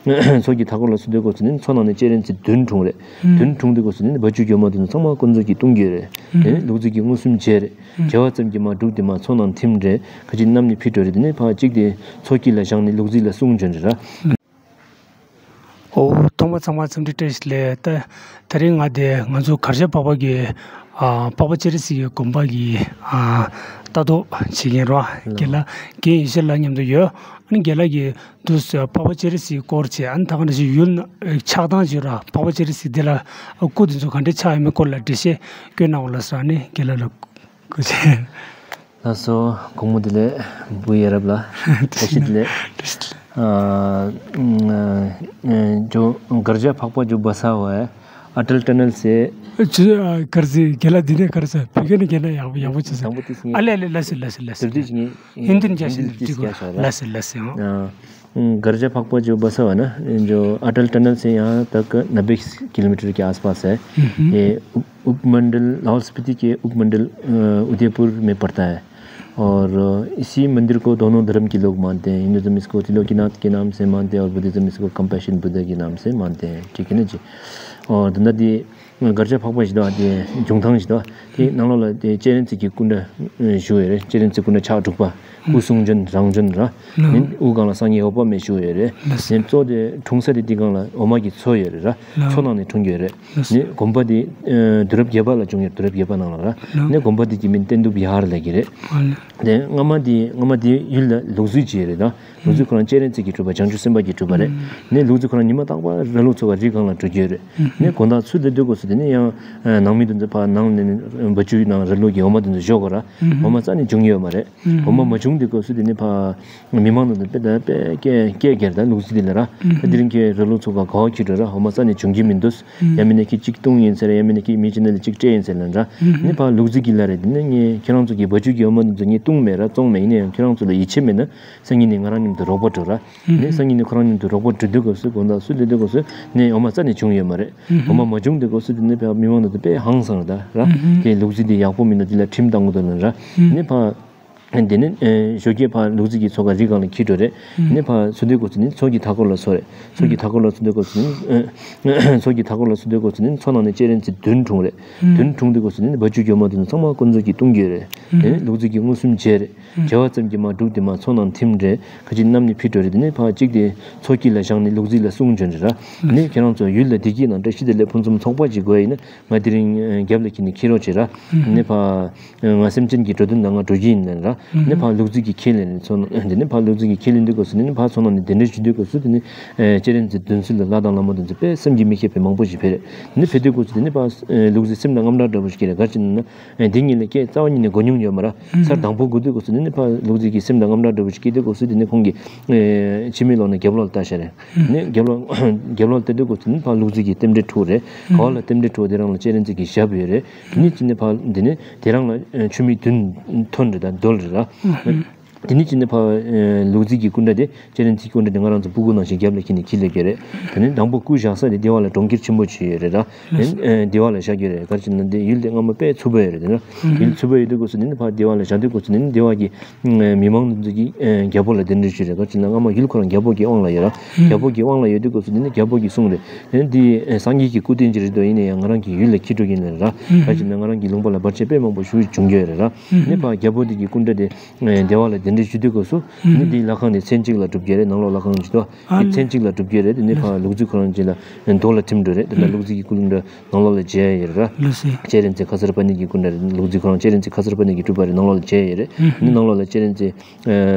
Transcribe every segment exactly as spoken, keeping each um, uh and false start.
མཚོ་གི་མཐའ་འཁོར་ལ་སོ་དེ་སྐོར་ཚོ་ནི་མཚོ་ནང་ནས་སྤྱན་རས་གཟིགས་བདུན་འཁྲུངས་རེད། བདུན་འཁྲུངས་དེ་སྐོར་ཚོ་ནི་བ་ཕྱུགས་གྱོག་མ་དེ་ཚོ་ཚང་མ་དཀོན་མཆོག་གིས་བཏུང་གི་ཡོད་རེད། དེ་ནི་ལུག་རྫི་གིས་མངོན་སུམ་མཇལ་རེད། བྱེ་བ་ཙམ་གྱིས་མ་བསྒྲུབས་དེ་མ་མཚོ་ནང་ཐིམ་རེད། ཁ་ཅིག་གནམ་ནས་འཕུར་འགྲོ་རེད། དེ་ནི་ཕར་གཅིག་དེ་མཚོ་དཀྱིལ་ལ་བཞག་ནས་ལུག་རྫི་ལ་སྲུང་བྱོན་རེད་ར། ཨོ། ཐོག་མ་ཚང་མ་འཚམས་འདྲི་བཀྲ་ཤིས་བདེ་ལེགས། ད་དེ་རིང་ང་དེ་ང་ཚོ་གར་ཞ་འཕགས་པ་གི་ཨ་འཕགས་པ་སྤྱན་རས་གཟིགས་ཀྱི་དགོན་པ་གི་ཨ་ལྟ་རྟོག་བྱེད་མཁན་རོ། རྒན་ལགས་རྒན་ཡེ་ཤེས་ལགས་མཉམ་དུ་ཡོད། ཨ་ནི་རྒན་ལགས་ཀྱིས་དུས་སུ་འཕགས་པ་སྤྱན་རས་གཟིགས་སྐོར་བྱས། ཨ་ནི་ད་ག་ནང་བཞིན་ཡུལ་ན་ཆགས་སྟངས་བྱས་ར། འཕགས་པ་སྤྱན་རས་གཟིགས་འདི་ལ་སྐུ་དེ་ཚོ་ག་འདྲས་ཆགས་ཡོད་མེད་སྐོར་ལ་འགྲེལ་བཤད་སྐྱོན་གནང་བ་ལ་སོགས། ཨ་ནི་རྒན་ལགས་ལ་སྐུ་མཁྱེན། ལགས་སོ། དགོང་མོ་བདེ་ལེགས། བུ་ཡ་རབས་ལ་བཀྲ་ཤིས་བདེ་ལེགས། ཨ་ཨ་ཨ་ཇོ་གར་ཞ་འཕགས་པ་ཇོ་བ་ས་བ་ཨ་ཨ་ཊལ་ཊ་ནལ་སེ། ཨ་ཅི་ཨ་གར་སི་རྒན་ལགས་འདི་ནས་གར་སི་བོད་སྐད་ནས་རྒན་ལགས་ཡག་པོ་ཡག་པོ་བྱས་སོང་། དང་པོ་དེ་སྙིང་། ཨ་ལེ་ཨ་ལེ། ལགས་སེ་ལགས་སེ་ལགས་སེ། དེར་དུས་སྙིང་། ཧིན་དིན་རྒྱ་ཧིན་ཤིན་དིན་ཏི་ཏི་ཏི་ཀྱ་ཤ་ར། ལགས་སེ་ལགས་སེ། ཨ། གར་ཞ་འཕགས་པ་ཇོ་བ་ས་བ་ཨ་ན་ཇོ་ཨ་ཊལ་ཊ་ནལ་སེ་ཡང་དག་ནབ་བེ་ཀི་ལོ་མི་ཊར་གི་ཨས་པ་སེ། ཨེ་ཨུབ་ཨུབ་མན་ཌལ་ལ་ཧོལ་སྤི་ཏི་ཀེ་ཨུབ་མན་ཌལ་ཨ་ཨུ་དེ་པུར་མེ་པར་ཏ་ཧེ། और इसी मंदिर को दोनों धर्म के लोग मानते हैं। हिंदुज़्म इसको त्रिलोकीनाथ के नाम से मानते हैं और बुद्धिज़्म इसको कंपैशन बुद्धा के नाम से मानते हैं। ठीक है ना जी। और धंधा दी གར་ཞ་འཕགས་པ་ཞིག་དང་དེ་འབྱུང་ཐང་ཞིག་དང་དེ་ནང་ལོགས་ལ་དེ་སྤྱན་རས་གཟིགས་ཀྱི་སྐུ་འདྲ་བཞུགས་ཡོད་རེད། སྤྱན་རས་གཟིགས་སྐུ་འདྲ་ཕྱག་དྲུག་པ་སྐུ་གསུང་བྱོན་རང་བྱོན་ར། ནི་དབུ་སྒང་ལ་སངས་རྒྱས་འོད་དཔག་མེད་བཞུགས་ཡོད་རེད། ནི་གཙོ་དེ་འཁྲུངས་ས་དེ་དེ་སྒང་ལ་འོ་མ་གི་མཚོ་ཡོད་རེད་ར། མཚོ་ནང་ནས་འཁྲུངས་ཡོད་རེད། ནི་དགོན་པ་དེ་དུས་རབས་བརྒྱད་པ་ལ་བྱུང་ཡོད། དུས་རབས་བརྒྱད་པ་ནང་ལ་ར། ནི་དགོན་པ་དེ་གི་མིང་བསྟན་གྲུབ་ཡར་ལབ་ཀྱི་རེད། དེ་སྔ་མ་དེ་སྔ་མ་དེ་ཡུལ་ལ་ལུག་རྫི་ཅིག་ཡོད་རེད་ད། ལུག་རྫི་ཁོ་རང་སྤྱན་རས་གཟིགས་ཀྱི་སྤྲུལ་པ་བྱང་ཆུབ་སེམས་དཔའ་གྱི་སྤྲུལ་པ་རེད། ནས་ལུག་རྫི་ཁོ་རང་ཉི་མ་རྟག་པར་ར་ལུག་འཚོ་ག་རི་སྒང་ལ་འགྲོ་གི་ཡོད་རེད། ནས་དགོང་དག་ཚུར་སླེབས་དུས་སྐབས་སུ་དེ་ནས་ཡང་ནང་མི་དེ་ཚོ་ཕར་ནང་ནས་བ་ཕྱུགས་ནང་ར་ལུག་གི་འོ་མ་དེ་ཚོ་བཞོ་དགོས་ར། འོ་མ་རྩ་ནས་བྱུང་ཡོད་མ་རེད། འོ་མ་མ་བྱུང་དུས་སྐབས་སུ་དེ་ནས་ཕར་མི་མང་དེ་ཚོ་དཔེ་ད་དཔེ་སྐད་སྐད་རྒྱག་རེད་ད་ལུག་རྫི་དེ་ལ་ར། ད་དེ་རིང་ཁྱེད་ར་ལུག་འཚོ་ག་ག་བ་ཁྱེར་འགྲོ་ར། འོ་མ་རྩ་ནས་བྱུང་གི་མི་འདུག་ཡང་མིན་ན་ཁྱེད་གཅིག་བཏུང་ཡིན་ཟེར། ཡང་མིན་ན་ཁྱེད་མི་གཅིག་ནང་ལ་གཅིག་སྤྲད་ཡིན་ཟེར་ལབ་ར། ནི་ཕར་ལུག་རྫི་གིས་ལབ་རེད། དེ་ནས་ངས་ཁྱེད་རང་ཚོ་གི་བ་ཕྱུགས་ཀྱི་འོ་མ་འདི་ཚོ་ངས་བཏུང་མེད་ར་བཙོང་མེད། ཡིན་ན་ཡང་ཁྱེད་རང་ཚོ་ལ་ཡིད་ཆེས་མེད་ན་སང་ཉིན་ནས་ང་རང་མཉམ་དུ་རོགས་པ་འགྲོ་ར། ནས་སང་ཉིན་ནས་ཁོ་རང་མཉམ་དུ་རོགས་པ་འགྲོ་དུས་སྐབས་སུ་དགོང་དག་སུ་སླེབས་དུས་སྐབས་སུ་ནས་འོ་མ་རྩ་ནས་བྱུང་ཡོད་མ་རེད། འོ་མ་མ་བྱུང་དུས་སྐབས་སུ་དེ་ནས་ཕར་མི་མང་དེ་ཚོ་དཔེ་ཧང་སངས་རེད་ད་ར། དེ་ལུག་རྫི་དེ་ཡག་པོ་མིན་ན་དེ་ལ་ཁྲིམས་གཏང་དགོས་འདུག་ལབ་ར། ནས་ཕར། དེ་ནས་ཨེ་ཞོགས་ཀས་ཕར་ལུག་རྫི་གི་མཚོ་ག་རི་སྒང་ལ་འཁྱེར་འགྲོ་རེད། ནས་ཕར་ཚུར་སྡོད་དགོས་ཚུལ་ནི་མཚོ་གི་མཐའ་འཁོར་ལ་སོ་རེད། མཚོ་གི་མཐའ་འཁོར་ལ་ཚུར་སྡོད་དགོས་ཚུལ་ནི་ཨེ་མཚོ་གི་མཐའ་འཁོར་ལ་ཚུར་སྡོད་དགོས་ཚུལ་ནི་མཚོ་ནང་ནས་སྤྱན་རས་གཟིགས་བདུན་འཁྲུངས་རེད། བདུན་འཁྲུངས་དུས་དགོས་ཚུལ་ནི་བ་ཕྱུགས་གྱོག་མ་དེ་ཚོ་ཚང་མ་དཀོན་མཆོག་གིས་བཏུང་གི་ཡོད་རེད། དེ་ནས་ལུག་རྫི་གིས་མངོན་སུམ་མཇལ་རེད། བྱེ་བ་ཙམ་གྱིས་མ་བསྒྲུབས་དེ་མ་མཚོ་ནང་ཐིམ་རེད། ཁ་ཅིག་གནམ་ནས་འཕུར་འགྲོ་རེད། དེ་ནས་ཕར་གཅིག་དེ་མཚོ་དཀྱིལ་ལ་བཞག་ནས་ལུག་རྫི་ལ་སྲུང་བྱོན་རེད་ར། ནས་ཁྱེད་རང་ཚོ་ཡུལ་ལ་བདེ་སྐྱིད་དང་བཀྲ་ཤིས་བདེ་ལེགས་ཕུན་སུམ་ཚོགས་པ་ཅིག་དགོས་ཡིན་ན། ང་དེ་རིང་རྒྱབ་ལ་འཁྱེར་ནས་འཁྱེར་རོགས་བྱེད་ར། ནས་ཕར་ང་སེམས་ཅན་གྱི་འགྲོ་དོན་དང་ང་འགྲོ་རྒྱུ་ཡིན་ལབ་ར། ནས་ཕར་ལུག་རྫི་གིས་ཁས་ལེན་ནས་མཚོ་ནང་དེ་ནས་ཕར་ལུག་རྫི་གིས་ཁས་ལེན་དུས་སྐབས་སུ་ནས་ཕར་མཚོ་ནང་ནས་གདན་འདྲེན་ཞུ་དུས་སྐབས་སུ་དེ་ནས་སྤྱན་རས་གཟིགས་མདུན་ཚུལ་ལ་ལྷ་དང་ལྷ་མོ་དེ་ཚོ་དཔེ་བསམ་གྱིས་མི་ཁྱབ་པའི་མང་པོ་ཞིག་ཕེབས་རེད། ནས་ཕེབས་དུས་སྐབས་སུ་དེ་ནས་ཕར་ལུག་རྫི་སེམས་ལ་དངངས་སྐྲག་འདྲ་པོ་ཞིག་སྐྱེས་རེད། ག་རེ་བྱས་ན་ནས་འདི་གཉིས་ལ་སྐད་རྩ་བ་ཉིད་ནས་གོ་མྱོང་ཡོད་མ་ར། ཚར་དང་པོ་སྒུག་དུས་སྐབས་སུ་དེ་ནས་ཕར་ལུག་རྫི་གིས་སེམས་ལ་དངངས་སྐྲག་འདྲ་པོ་ཞིག་སྐྱེས་དུས་སྐབས་སུ་དེ་ནས་ཁོང་གིས་ཕྱི་མིག་ལོག་ནས་རྒྱབ་ལོགས་ལ་ལྟ་བཞག་རེད། ནས་རྒྱབ་ལོགས་རྒྱབ་ལོགས་ལ་བལྟས་དུས་སྐབས་སུ་ནི་ཕར་ལུག་རྫི་གི་རྟེན་འབྲེལ་འཁྲུགས་རེད། ག་བ་ལ་རྟེན་འབྲེལ་འཁྲུགས་དེ་རང་ལ་སྤྱན་རས་གཟིགས་ཀྱི་ཞབས་ཡོད་རེད། དེ་ནས་ཅི་ནས་ཕར་འདི་ནས་དེ་རང་ལ་ཆུ་མིག་བདུན་ཐོན་རེད་ད་རྡོལ་རེད་ར། དེ་ནས་ཅི་ནས་ཕར་ལུག་རྫི་གི་སྐུ་འདྲ་དེ་སྤྱན་རས་གཟིགས་སྐུ་འདྲ་དེ་ང་རང་ཚོ་སྤུ་གུ་ནང་བཞིན་རྒྱབ་ལ་འཁྱེར་ནས་འཁྱེར་སླེབས་ཀྱི་རེད། དེ་ནས་དང་པོ་སྐུ་བཞག་ས་དེ་སྡེ་བ་ལ་གྲོང་ཁྱེར་ཆེན་པོ་ཅིག་ཡོད་རེད་ར། དེ་ནས་སྡེ་བ་ལ་བཞག་གི་རེད། ག་རེ་བྱས་ན་འདི་ཡུལ་དེ་སྔ་མོ་དཔེ་འཚུབ་པོ་ཡོད་རེད་དེ་ན། ཡུལ་འཚུབ་པོ་ཡོད་དུས་སྐབས་སུ་དེ་ནས་ཕར་སྡེ་བ་ལ་བཞག་དུས་སྐབས་སུ་དེ་ནས་སྡེ་བ་གི་མི་མང་དེ་ཚོ་གིས་རྒྱལ་པོ་ལ་གདན་འདྲེན་ཞུས་རེད། ག་རེ་བྱས་ན་སྔ་མ་ཡུལ་ཁོ་རང་རྒྱལ་པོ་གི་དབང་ལ་ཡོད་ར། རྒྱལ་པོ་གི་དབང་ལ་ཡོད་དུས་སྐབས་སུ་དེ་ནས་རྒྱལ་པོ་གིས་གསུངས་རེད། དེ་ནས་འདི་སངས་རྒྱས་ཀྱི་སྐུ་རྟེན་ཅིག་རེད་འདུག་ཡིན་ན་ཡང་ང་རང་གི་ཡུལ་ལ་འཁྱེར་འགྲོ་གི་ཡིན་ལབ་ར། ག་རེ་བྱས་ན་ང་རང་གི་ལུང་པ་ལ་བར་ཆད་དཔེ་མང་པོ་ཞེ་པོ་ཅིག་འབྱུང་གི་ཡོད་རེད་ར། དེ་ནས་ཕར་རྒྱལ་པོ་དེ་གི་སྐུ་འདྲ་དེ་སྡེ་བ་ལ་གདན་འདྲེན་ཞུ་དུས་སྐབས་སུ་དེ་ནས་འདི་ལྷ་ཁང་དེ་མཚན་གཅིག་ལ་གྲུབ་ཀྱི་རེད། ནང་ལོགས་ལྷ་ཁང་ཅིག་འདུག་དེ་མཚན་གཅིག་ལ་གྲུབ་ཀྱི་རེད། དེ་ནས་ཕར་ལུག་རྫི་ཁོ་རང་ཅིག་ལ་རྡོ་ལ་ཐིམ་འགྲོ་རེད། དེ་ལ་ལུག་རྫི་གི་སྐུ་ལུང་འདྲ་ནང་ལོགས་ལ་མཇལ་ཡོད་རེད་ར། ལགས་སེ། སྤྱན་རས་གཟིགས་ཁ་སར་པ་ཎི་གི་སྐུ་འདྲ་རེད། ལུག་རྫི་ཁོ་རང་སྤྱན་རས་གཟིགས་ཁ་སར་པ་ཎི་གི་སྤྲུལ་པ་རེད། ནང་ལོགས་ལ་མཇལ་ཡོད་རེད། ནི་ནང་ལོགས་ལ་སྤྱན་རས་གཟིགས་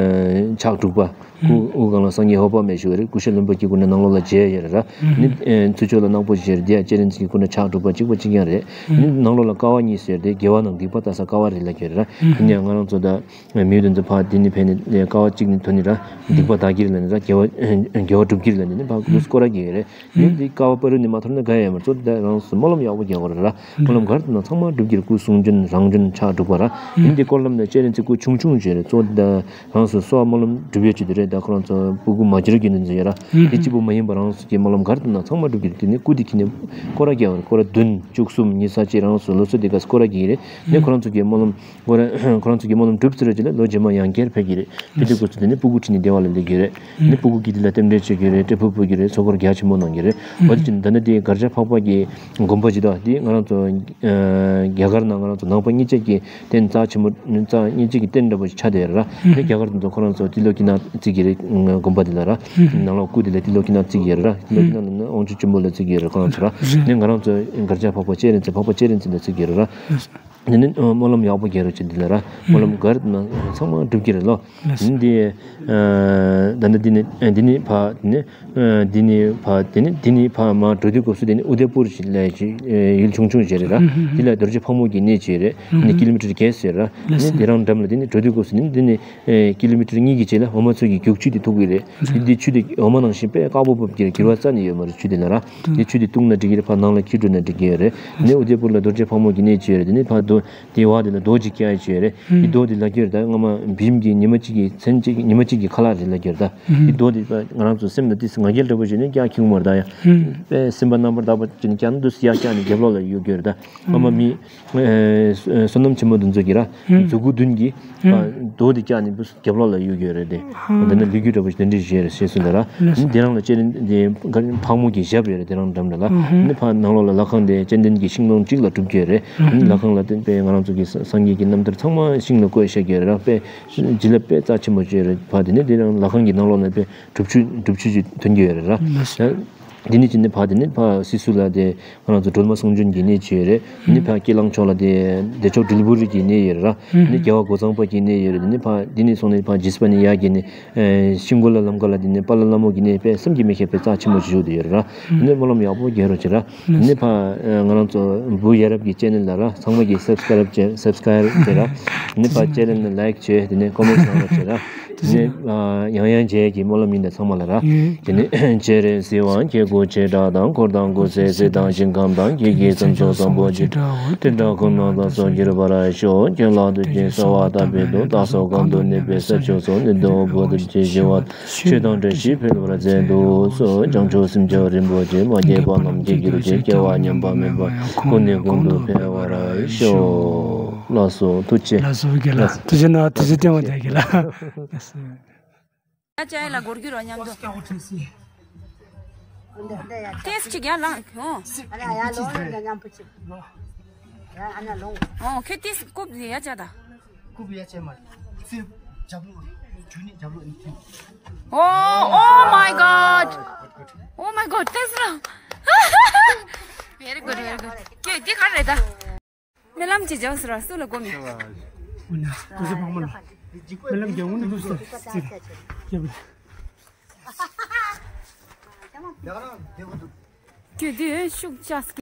ཕྱག་དྲུག་པ་སྐུ་དབུ་སྒང་ལ་སངས་རྒྱས་འོད་དཔག་མེད་བཞུགས་ཡོད་རེད། ཀུ་ཤ་ལོན་པ་གི་སྐུ་འདྲ་ནང་ལོགས་ལ་མཇལ་ཡོད་རེད་ར། ནི་ཚུར་ཕྱོགས་ལ་ནག་པོ་ཞིག་བྱས་རེད། འདི་ཡང་སྤྱན་རས་གཟིགས་ཀྱི་སྐུ་འདྲ་ཕྱག་དྲུག་པ་གཅིག་པ་གཅིག་རྐྱང་རེད། ནི་ནང་ལོགས་ལ་ཀ་བ་གཉིས་ཟེར་ཏེ་དགེ་བ་དང་སྡིག་པ་ལྟ་ས་ཀ་བ་རེད་ལབ་ཀྱི་རེད་ར། དེ་ནས་ང་རང་ཚོ་ད་མི་དེ་ཚོ་ཕར་འདི་ནས་ཕེབས་ནས་ཀ་བ་གཅིག་ནས་ཐོན་ནས་ར། སྡིག་པ་དག་གི་རེད་ལབ་ནས་ར། དགེ་བ་དགེ་བ་སྒྲུབ་ཀྱི་རེད་ལབ་ནས་ནི་ཕར་ལུས་སྐོར་ར་གི་རེད། ཡིན་འདི་ཀ་བ་པ་རུ་ནས་མ་ཐོར་ན་དགའ་ཡ་མ་གཙོ་དེ་རང་སུ་སྨོན་ལམ་ཡག་པོ་རྒྱག་དགོས་རེད་ར། སྨོན་ལམ་ག་རེ་བཏབ་ན་ཚང་མ་འགྲུབ་ཀྱི་རེད། སྐུ་གསུང་བྱོན་རང་བྱོན་ཕྱག་དྲུག་པ་ར། ཡིན་འདི་སྐོར་ལམ་ནས་སྤྱན་རས་གཟིགས་སྐུ་ཆུང་ཆུང་བྱས་རེད། གཙོ་དེ་རང་སུ་གསོལ་བ་སྨོན་ལམ་སྒྲུབ་ཡས་ཅིག་དེ་རེད། ད་ཁོ་རང་ཚོ་སྤུ་གུ་མ་འགྱུར་གྱི་ནི་ཚོ་ཡོད་ར། དེ་གཅིག་པུ་མ་ཡིན་པ་རང་ཚོ་གི་སྨོན་ལམ་ག་རེ་བཏབ་ན་ཚང་མ་འགྲུབ་ཀྱི་རེད། དེ་ནི་སྐུ་དེ་ཁྱེར་ནས་སྐོར་ར་རྒྱག་པ་རེད། སྐོར་ར་བདུན་བཅུ་གསུམ་ཉི་ཤུ་རྩ་གཅིག་རང་སོ་ལོ་ཚོད་དེ་ག་སྐོར་ར་རྒྱག་གི་རེད། ནི་ཁོ་རང་ཚོ་གི་སྨོན་ལམ་སྐོར་ར་ཁོ་རང་ཚོ་གི་སྨོན་ལམ་འགྲུབ་ཚར་རྗེས་ལ་ལོ་རྗེས་མ་ཡང་བསྐྱར་ཕེབས་ཀྱི་རེད། དེ་དུས་སྐབས་སུ་དེ་ནི་སྤུ་གུ་ཁྲིད་ནས་བདེ་བ་ལ་སླེབས་ཀྱི་རེད། ནི་སྤུ་གུ་གི་དེ་ལ་རྟེན་འབྲེལ་བྱེད་ཀྱི་རེད། སྤྲད་ཕུལ་ཕུལ་གྱི་རེད། ཚོགས་འཁོར་རྒྱ་ཆེན་པོ་གནང་གི་རེད། འོ་དེ་ཅི་ད་ནི་དེ་གར་ཆ་འཕགས་པ་གི་དགོན་པ་ཅིག་དང་དེ་ང་རང་ཚོ་རྒྱ་གར་ནང་ང་རང་ཚོ་ནང་པ་གཉིས་ཆ་གི་རྟེན་རྩ་ཆེན་མོ་རྩ་གཉིས་ཆ་གི་རྟེན་འདྲ་པོ་ཆགས་བསྡད་ཡོད་ར། ནི་རྒྱ་གར་དེ་ཚོ་ཁོ་རང་ཚོ་ཏི་ལོ་ཀི་ན་བརྩི་གི་རེད། དགོན་པ་དེ་ལ་ར། ནང་ལོགས་སྐུ་དེ་ལ་ཏི་ལོ་ཀི་ན་བརྩི་གི་ཡོད་ར། ཏི་ལོ་ཀི་ན་ལ་ནི་དབང་ཕྱུག་ཆེན་པོ་ལ་བརྩི་གི་ཡོད་ར་ཁོ་རང་ཚོ་ར། ནི་ང་རང་ཚོ་གར་ཆ་འཕགས་པ་སྤྱན་རས་གཟིགས་འཕགས་པ་སྤྱན་རས་གཟིགས་ལ་བརྩི་གི་ཡོད་ར། ནི་ནི་སྨོན་ལམ་ཡག་པོ་རྒྱག་རོགས་བྱེད་འདི་ལ་ར། སྨོན་ལམ་ག་རེ་ན་ཚང་མ་འགྲུབ་ཀྱི་རེད་ལོ། ནི་འདི་ད་ནི་འདི་ནི་འདི་ནི་ཕ་ནི། འདི་ནི་ཕ་དེ་ནི་འདི་ནི་ཕ་མ་འགྲོ་དུས་སྐབས་སུ་དེ་ནི་ཨུ་དེ་པུར་ཞིག་ལ་ཡུལ་ཆུང་ཆུང་ཞིག་རེད་ར། དེ་ལ་རྡོ་རྗེ་ཕག་མོ་གི་གནས་ཅིག་རེད། ནི་ཀི་ལོ་མི་ཊར་བརྒྱད་ཟེར་ར། ནི་དེ་རང་འགྲམ་ལ་དེ་ནི་འགྲོ་དུས་སྐབས་སུ་ནི་འདི་ནི་ཀི་ལོ་མི་ཊར་གཉིས་ཀྱི་རྗེས་ལ་འོ་མ་མཚོ་གི་རྒྱུག་ཆུ་དེ་ཐུག་གི་རེད། དེ་འདི་ཆུ་དེ་འོ་མ་ནང་བཞིན་དཔེ་དཀར་པོ་བབས་ཀྱི་རེད། འགྱུར་བ་རྩ་ནས་ཡོད་མ་རེད། ཆུ་དེ་ལ་ར། དེ་ཆུ་དེ་བཏུང་ན་འགྲིག་གི་རེད། ཕར་ནང་ལ་ཁྱི་འགྲོ་ན་འགྲིག་གི་རེད། ནི་ཨུ་དེ་པུར་ལ་རྡོ་རྗེ་ཕག་མོ་གི་གནས་ཅིག་ཡོད་རེད། དེ་ནི་ཕར་རྡོ་དེ་བར་དེ་ལ་རྡོ་གཅིག་བཀལ་ཡ་ཅིག་ཡོད་རེད། དེ་རྡོ་དེ་ལ་རྒྱུ་རེད། ད་སྔ་མ་བིམ་གྱི་ཉི་མ་གཅིག་གི་མཚན་གཅིག་ཉི་མ་གཅིག་གི་ཁ་ལག་རེད་ལ་རྒྱུ་རེད། ད་དེ་རྡོ་དེ་ང་རང་ཚོ་སེམས་ལ་དེ་ང་རྒྱལ་འདྲ་པོ་ཞིག་ནི་སྐྱག་ཁྱུག་མར་ད་ཡ། དཔེ་སེམས་པ་རྣམ་པར་དག་པ་ཅིག་ནི་སྐྱག་འདུག་སེ་ཡ་སྐྱག་ནི་རྒྱབ་ལོགས་ལ་གཡུག་རྒྱུ་རེད། ད་སྔ་མ་མི་བསོད་ནམས་ཆེན་མོ་འདི་ཚོ་གི་ར་མཛུ་གུ་བདུན་གྱི་རྡོ་དེ་བཀྱགས་ནས་རྒྱབ་ལོགས་ལ་གཡུག་གི་ཡོད་རེད་དེ། འདི་ནི་ལི་རྒྱུ་འདྲ་པོ་ཞིག་དེ་འདྲས་བཞེས་རེད་ཞེས་གསུངས་འདུག་ར། འདི་རང་ལ་སྤྱན་རས་གཟིགས་འདི་ཕག་མོ་གི་ཞབས་ཡོད་རེད། དེ་རང་འགྲམ་རེད་ལ། འདི་ཕར་ནང་ལོགས་ལ་ལྷ་ཁང་དེ་སྤྱན་ལྡན་གྱི་ཤིང་སྡོང་གཅིག་ལ་གྲུབ་ཀྱི་ཡོད་རེད། ལྷ་ཁང་ལ་བརྟེན་པའི་ང་རང་ཚོ་གི་སངས་རྒྱས་ཀྱི་རྣམ་ཐར་ཚང་མ་ཤིང་ལ་བརྐོས་བཞག་གི་ཡོད་རེད་ར། དཔེ་བྱིན་རླབས་དཔེ་རྩ་ཆེན་པོ་ཅིག་ཡོད་རེད། ཕར་དེ་ནས་དེ་རང་ལྷ་ཁང་གི་ནང་ལོགས་ན་དཔེ་གྲུབ་ཆུ་གྲུབ་ཆུ་ཅིག་ཐོན་གྱི་ཡོད་རེད་ར། འདི་ནི་ཅི་ནི་ཕ་དེ་ནི་ཕ་སི་སུ་ལ་དེ་ང་རང་ཚོ་སྒྲོལ་མ་གསུང་བྱོན་གྱི་གནས་ཅིག་ཡོད་རེད། ནི་ཕ་སྐྱིད་ལང་ཕྱོགས་ལ་དེ་བདེ་མཆོག་སྦྲུལ་བུ་རི་གི་གནས་ཡོད་རེད་ར། ནི་རྒྱལ་བ་རྒོད་ཚང་པ་གི་གནས་ཡོད་རེད། ནི་ཕ་འདི་ནི་སོང་ནི་ཕ་ཇིས་པ་ནི་ཡ་གི་ནི་ཤིང་གོ་ལ་ལམ་ཁ་ལ་དེ་ནི་པ་ལ་ལ་མོ་གི་གནས་དཔེ་བསམ་གྱིས་མི་ཁྱབ་པའི་རྩ་ཆེན་མོ་ཞིག་བཞུགས་བསྡད་ཡོད་རེད་ར། ནི་སྨོན་ལམ་ཡག་པོ་རྒྱག་རོགས་བྱེད་ར། ནི་ཕ་ང་རང་ཚོ་བུ་ཡ་རབས་ཀྱི་ཅེ་ནལ་ལ་ར་ཚང་མ་གི་སབ་སི་ཀ་རབ་བྱེད། སབ་སི་ཀ་རབ་བྱེད་ར། ནི་ཕ་ཅེ་ནལ་ལ་ལའིཀ་བྱེད། དེ་ནི་ཀོ་མེན་ཊི་གནང་རོགས་བྱེད་ར། དེ་ནས་ཡང་ཡང་མཇལ་གྱི་སྨོན་ལམ་ཡིན་ད་ཚང་མ་ལ་ར། དེ་ནས་སྤྱན་རས་གཟིགས་དབང་བྱེད་སྐུ་བྱེ་བྲག་དང་འཁོར་དང་སྐུ་ཚེ་ཚེ་དང་ཞིང་ཁམས་དང་ཁྱེད་ཀྱི་སེམས་ཚོགས་བཟང་པོ་ཇི་ལྟར་ཁོ་ན་དང་སོགས་གྱུར་པར་ཤོག་ཁྱོད་ལ་ཐུགས་རྗེས་གསོལ་བ་བཏབ་པའི་མཐུས་བདག་སོགས་གང་དུ་གནས་པའི་ས་ཕྱོགས་སུ་ནི་དོ་བོ་དུ་ཇི་བཞིན་ཆོས་དང་བཀྲ་ཤིས་འཕེལ་བར་མཛད་དུ་གསོལ། བྱང་ཆུབ་སེམས་མཆོག་རིན་པོ་ཆེ། མ་སྐྱེས་པ་རྣམས་སྐྱེ་གྱུར་ཅིག་སྐྱེ་བ་ཉམས་པ་མེད་པར་ཀུན་ནས་ཀུན་ཏུ་འཕེལ་བར་ཤོག་ལགས་སོ། ཐུགས་རྗེ་ཆེ། ལགས་སོ་རྒན་ལགས། ཐུགས་རྗེ་གནང་། ཐུགས་རྗེ་བརྟན་པོ་བསྡད་རྒན་ལགས། ལགས་སོ། ཡ་ཅའི་ལ་སྒོར་རྒྱུ་རོ་མཉམ་དུ། ཏེས་ཅིག་ཡར་ལངས། ཨོ། ཨ་ལ་ཡར་ལོངས་ལ་མཉམ་པོ་ཅིག་ཡ་ཨ་ན་ལོངས། ཨོ་ཁྱོད་ཏེས་རྐུབ་ཡ་ཅ་ད། རྐུབ་ཡ་ཅ་མ། ཚེ་རྒྱབ་ལོགས། ཇུ་ནི་རྒྱབ་ལོགས་ནི་ཐིམ། Oh, oh my God. Oh my God, that's wrong. Very good, very good. ཁྱོད་འདི་ག་རེད་ད། སྨོན་ལམ་གྱི་རྒྱབ་སུ་ར་སུ་ལ་གོ་མེད། དུ་སུ་ཕག་མོ་ལ། སྨོན་ལམ་རྒྱབ་ངོ་ནས་དུ་སུ་ཙི་རྒྱབ་ལ། ཁྱོད་འདི་ཤུགས་ཅག